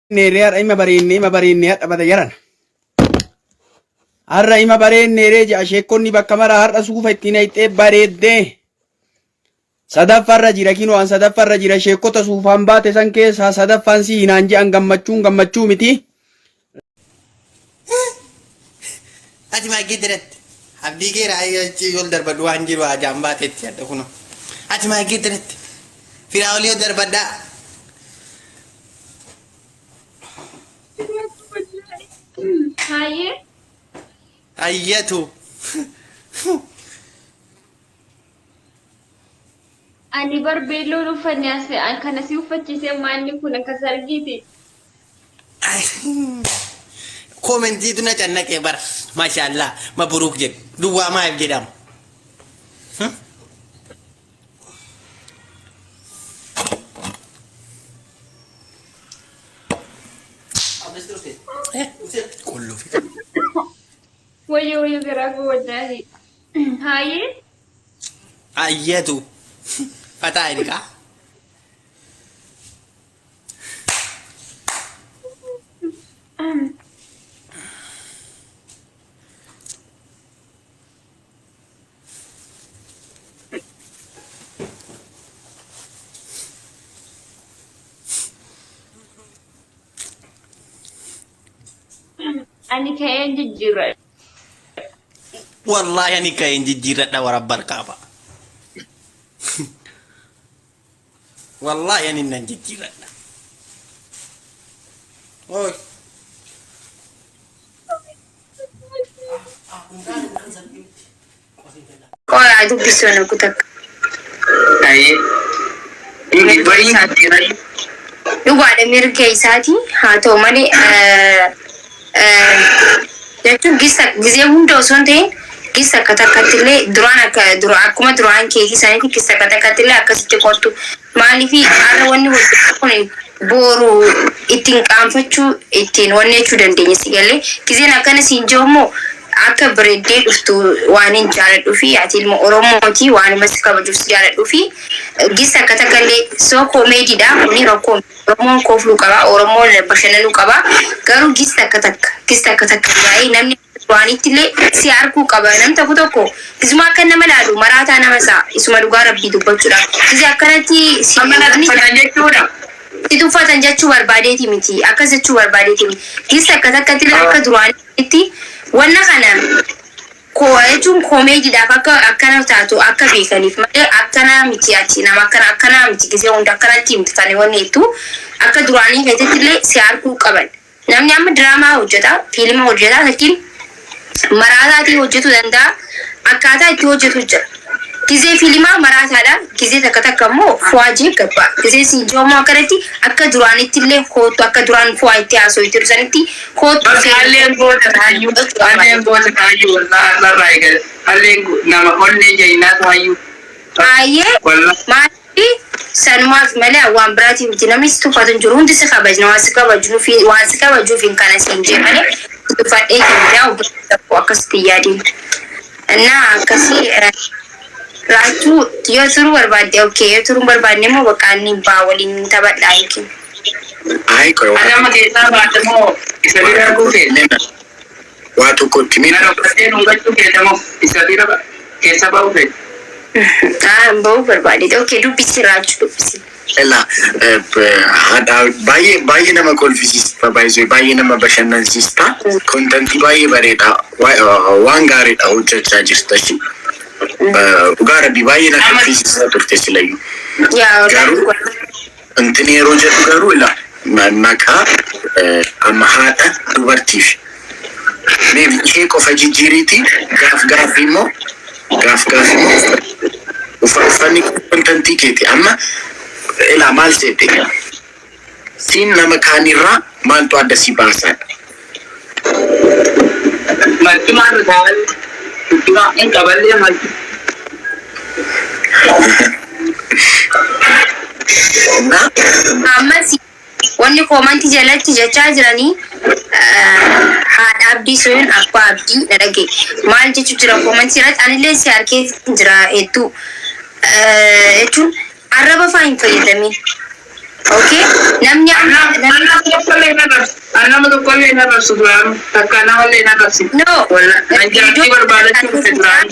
Neeree har'a ima bareennee ima bareennee hadha bada jaran. Har'a ima bareenneeree ja'a sheekkonni bakka mara har'a suufa ittiin hayxee bareeddee. Sadaffarra jira kinoo an sadaffarra jira sheekkota suufaan baate san keessaa sadaffaan si hinaan je'an gammachuun gammachuu miti. Ati maa geeddaratti? Abdii kee raayyaa ol darbadhu waan jiru ajaan baatetti adda kunoo. Ati maa geeddaratti? Firaa olii ol darbadhaa. Hayyee. Ayyatu. Ani bar beelloon uffanne as an kana si uffachiisee maalli kun akka sargiiti. Koomentiitu na cannaqee bar. Maashaallah maburuuk jedhu. Duwwaa maayif jedhama. Qullufi. Wayyo wayyo garaa koo wallaahi. Hayyee. Ayyatu. Fataa inni kaa. Ani ka'een jijjiirra. Wallaahi ani ka'een jijjiirradha warabbal kaaba. Wallaahi ani nan jijjiirradha. Oy. Qoraa dubbisuu na kutakka. Ayee. Mirga isaati. Dhugaadha mirga isaati haa ta'u malee jechuun gisa gizee hunda osoo hin ta'in gisa akka takkatti illee duraan akka dura akkuma duraan keetii sanitti gisa akka takkatti illee akkasitti kottu maaliif har'a wanni hojjetu kun booru ittiin qaanfachuu ittiin wanni jechuu dandeenya si galee gizeen akkana siin jiru immoo akka bareeddee dhuftu waan hin jaaladhuu fi ati ilma Oromooti waanuma si kabajuuf si jaaladhuu fi gisa akka takka illee soo koomeediidha kuni rakkoo Oromoon koofluu qaba Oromoon bashannanuu qaba garuu gisa akka takka gisa akka takka baay'ee namni waanitti illee si arguu qaba namni tokko tokko isuma akka nama laalu maraataa nama isaa isuma dhugaa rabbii dubbachuudhaaf gisa akkanatti si Amma na tuffatan jechuudha. Si tuffatan jechuu barbaadeeti miti akkas jechuu barbaadeeti miti gisa akka takkatti illee akka duraanitti wanna kana koo jechuun koomeediidhaaf akka akkana taatu akka beekaniif malee akkana miti ati nama akkana akkanaa miti gisee hunda akkanatti miti kan wanni jettu akka duraanii keessatti illee si arguu qaban namni amma diraamaa hojjeta fiilima hojjeta fakkiin maraataatii hojjetuu danda'a akkaataa itti hojjetu jira. Gizee fiilimaa maraataadha. Gizee takka takka immoo fuwaajee gabbaa. Gizee siinjoo immoo akkanatti akka duraanitti illee koottu akka duraan fuwaa itti haasoo sanitti koottu Bakka halleen goota taayyuu. Halleen goota taayyuu wallaahi har'arraa eegale. Halleen nama onnee jaynaa taayyuu. Baay'ee Wallaahi. maaliif sanumaaf malee waan biraatii miti namni si tuffatu hin jiru hundi si kabajna waan si kabajuuf waan si kabajuuf hin kana siin jee malee si tuffadhee hin jaa obboleessa koo akkasitti hin yaadin. Innaa akkasii raachuu yoo turuu barbaadde okay yoo turuu hin barbaadne immoo bakka inni baa waliin taphadhaa yookiin. Ayi qoy Ati amma keessaa baate moo isa bira arguu feete? Waa tokkotti Na dhokkattee dhungachuu feete moo isa bira keessa ba'uu feete? Ah, bahuu barbaade. Okay, dubbisi raachuu dubbisi. Ela haadha baay'ee baay'ee nama kolfisiista baay'ee baay'ee nama bashannansiista kontentii baay'ee bareeda waan gaariidha hojjechaa jirta shi dhugaa rabbii baay'ee na kolfisiisaa turte silayyuu Yaa garuu intini yeroo jedhu garuu ila maqaa amma haadha dubartiif maybe ishee qofa jijjiiriiti gaaf gaaffii immoo gaaf gaaffii immoo uffanni kontentii keeti amma ilaa maal seete siin nama kaanirraa maaltu adda si baasaadha. Malchumaan irra taa'allee tuttumaa hin qaballee malchu. Na Ammas wanni koomantii jalatti jechaa jiranii haadha abdii sun abbaa abdii na dhage maal jechuu jira koomantii irratti anillee si arkee jira hedduu jechuun arraba faa hin fayyadamin. Okay? Namni amma namni Nama tokkollee hin arrabsu. An nama tokkollee hin arrabsu duraan. Takka namallee hin arrabsu. No. Wallah an jaartii barbaadachuu dhufe duraan.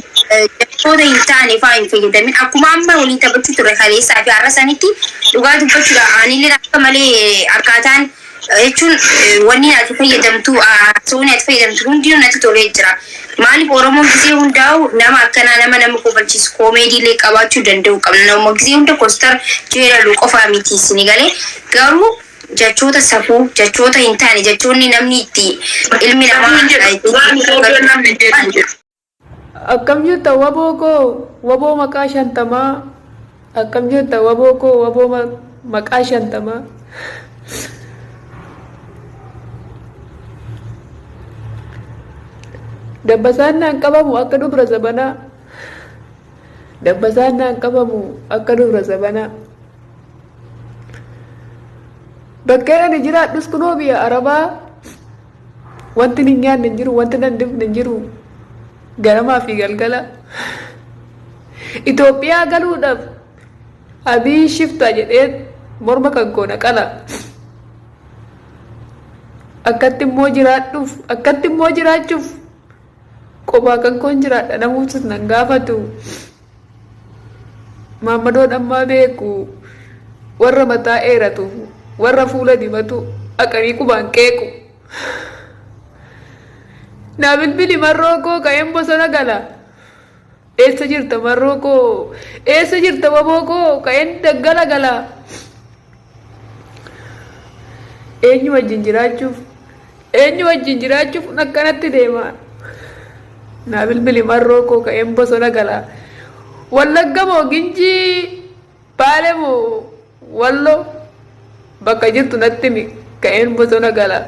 Jechoota hin taane fa'aa hin fayyadamin. Akkuma amma waliin taphachuu turre kaleessaa fi har'a sanitti dhugaa dubbachuudha. Anillee akka malee akkaataan jechuun wanni ati fayyadamtu haasawni ati fayyadamtu hundinuu natti tolee jira. Maaliif Oromoon gisee hundaa'u nama akkanaa nama nama kofalchiisu koomeediilee qabaachuu danda'u qabna. Nama gisee hunda kostar jeeralu qofaa miti isin galee garuu jechoota safuu jechoota hin taane jechoonni namni itti ilmi namaa Namni jedhu dhugaan Itoophiyaa namni jedhu jedhu. Akkam jirta waboo koo waboo maqaa shantamaa akkam jirta waboo koo waboo maqaa shantamaa. Dabbasaan naan qabamu akka dubra zabanaa. Dabbasaan naan qabamu akka dubra zabanaa. Bakkeen ani jiraadhus kunoo biyya Arabaa wanti hin nyaanne hin jiru, wanti nan dibne hin jiru. Ganamaa fi galgala. Itoophiyaa galuudhaaf Abiy shifta jedhee morma kan koo na qala. Akkatti immoo jiraadhuuf, akkatti immoo jiraachuuf qophaa kan koon jiraadha namuutis nan gaafatu. Maammadoon ammaa beeku warra mataa dheeratu, warra fuula dibatu haqanii qubaan qeequ. Naa bilbili marroo koo ka'een bosona gala. Eessa jirta marroo koo? Eessa jirta waboo koo? Ka'een daggala gala. Eenyu wajjin jiraachuuf? Eenyu wajjin jiraachuuf akkanatti deema? Naa bilbili marroo koo ka'een bosona gala. Wallagga moo Ginjii? Baale moo Wallo? Bakka jirtu natti himi ka'een bosona gala.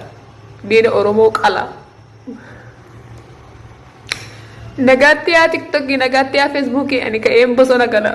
Diina Oromoo qala. Nagaatti yaa tiktokii nagaatti yaa feesbuukii ani ka'een bosona gala.